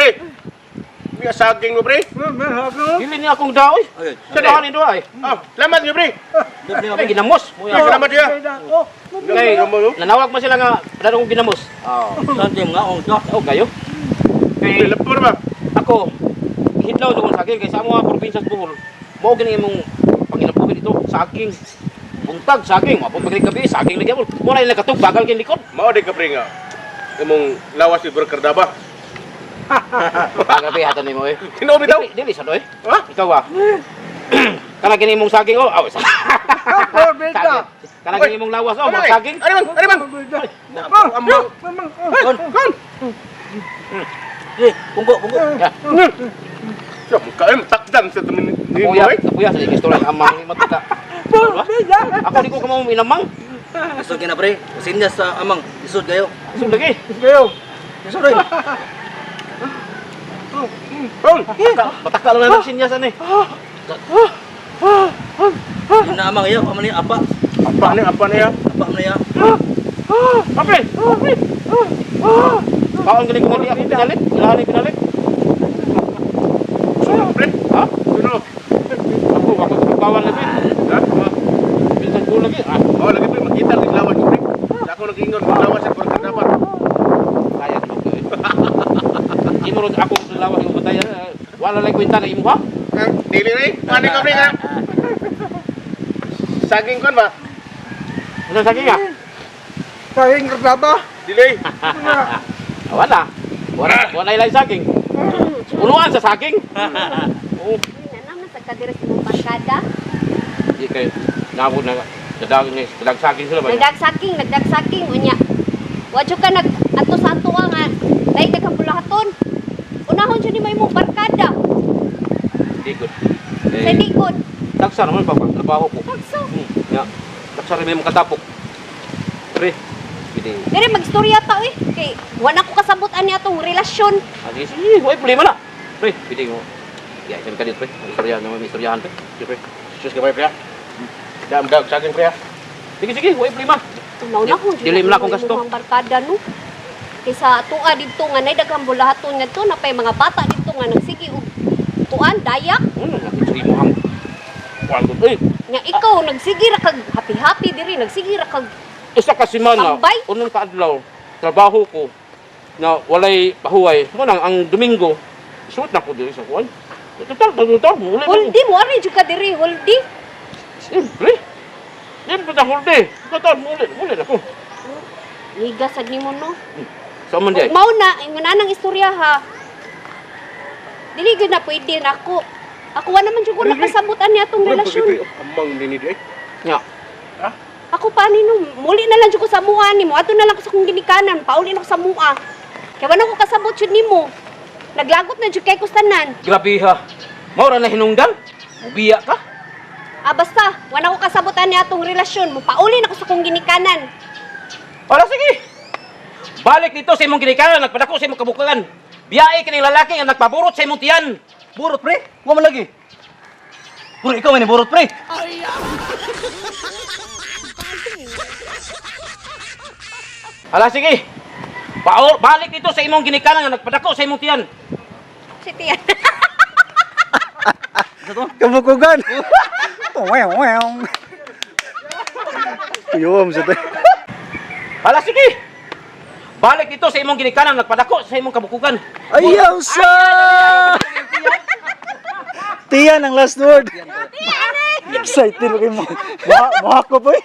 Pre. May saging mo, pre. Dili niya akong daoy. Ay, Sa dahan ni doay. Ah, salamat niyo, pre. Ay, ginamos. Pre, salamat niya. Kay, nanawag mo sila nga, padaro kong ginamos. Oh. Saan di mo nga oh, to? Oh, kayo. Pre, Kay, lapor ba? ako, hidlaw doon saging kay sa mga probinsya sa Bohol. Mao gani imong panginabuhi dito, saging. Buntag saging, mapod paglig gabi, saging lagi mo. Mo na nakatug bagal kay likod. Mao di ka, pre, nga. Imong lawas ni Bro Cardaba. Pagabi hatan nimo eh. Tinuod bitaw. Dili, dili sa doy. Ha? Ikaw ah. Kana gini imong saging oh. Aw, saging. Kana gini imong lawas oh, Ano mga eh? saging. Ano man? Ano man? Ambang. Kon. Kon. Eh, punggo, punggo. Ya, Siya, mukha takdan sa tumin ni mo, kapuya, eh. kapuya sa istorya ang amang ni matuka. Ako di ko kamo inamang. Isod ka na pre. Sinyas sa amang. Isod kayo. Isod lagi. Isod rin. Kon. Bataka lang na sinyas ani. Yun na amang iyo, amang niya apa. Apa ni, apa ni ya? Apa man niya. Ape, ape. Kaon gani ko di ako pinalit, ilahan ni pinalit. Suno, pre. Ha? Suno. Ako ako kawan lagi. Ha? Bisan ko lagi. Ah, Oh, lagi pre, makita ang lawas pre. Sa ako nag-ingon, lawas sa Bro Cardaba. kaya ko eh. Imo ron ako sa lawas imong bantayan. Wala lay kwenta na imo ha. Ha? Dili rin. Ano ka, pre, nga? Saging kon ba? Ano saging ah? Saging Cardaba. Dili. Ah, wala. Wala, wala ilay saging. Punuan sa saging. Oo. Ano man sa kadira sa imong barkada? Di kay nabot na dadag ni dadag saging sila ba? Nagdagsaging, nagdagsaging unya. Wa jud ka nag ato sa ato nga dai ka bulahaton. Unahon jud nimo imong barkada Di good. sa Eh, likod. tagsa naman pa trabaho ko. Tagso. Ya. Tagsa rin may mga katapok. Pre, pwede. Dire magstorya ta oy kay wa na ko kasabot ani atong relasyon. Ah, sige, sige, wala problema na. Pre, pwede mo. Ya, isang ka dito, pre. May Istorya naman, may istoryahan, pre. Sige, pre. Sus ka, pre, pre. Dam dag saging, pre. ah. Sige, sige, wala problema. Unahon jud Dili man akong nimo gasto. imong barkada no. Kaysa atoa didto nga nay daghang bulahaton ngadto na pay mga bata didto nga nagsige og kuan dayak. Sige mo ang kuan ko. Eh, Nga ikaw nagsige ra kag happy-happy diri, nagsige ra kag isa ka semana, Tambay? unang kaadlaw, trabaho ko, na walay pahuway. Mo nang ang Domingo, suot na ko diri sa kuan. Total, total, total, muli na ko. Huldi mo ari jud ka diri, huldi. Siyempre. Siyempre na huldi. Total, muli, muli na ko. Niga sad nimo no. Sa man di ay? Ug mao na ingon anang istorya ha. Dili gyud na pwede nako. Ako wa naman jud ko nakasabot ani atong Pre, relasyon. pre, Amang nini di, eh. Nya. Ako pa nino, muli na lang jud ko sa mua nimo. Ato na lang ko sa kong ginikanan, pauli na ko sa mua. Kay wa na ko kasabot jud nimo. Naglagot na jud kay ko tanan. Grabe ha. Maura na hinungdan. Ubiya ka. Ah basta, wa na ko kasabot ani atong relasyon. Mo pauli na ko sa kong ginikanan. Wala, sige. Balik dito sa imong ginikanan, nagpadako sa imong kabukalan. Biyae kining lalaki nga nagpaburot sa imong tiyan. Burot pre. Wa man lagi. Puro ikaw man ni burot pre. Hala, sige. Balik dito sa imong ginikanan nga nagpadako sa imong tiyan. Si Tiyan. Kabukugan. Wew, wew. Tuyom sa tayo. Hala, sige. Balik dito sa imong ginikanan nagpadako sa imong kabukugan. Ayaw sa! Tiyan ang last word. Excited ba kayo mo? Mahako po eh.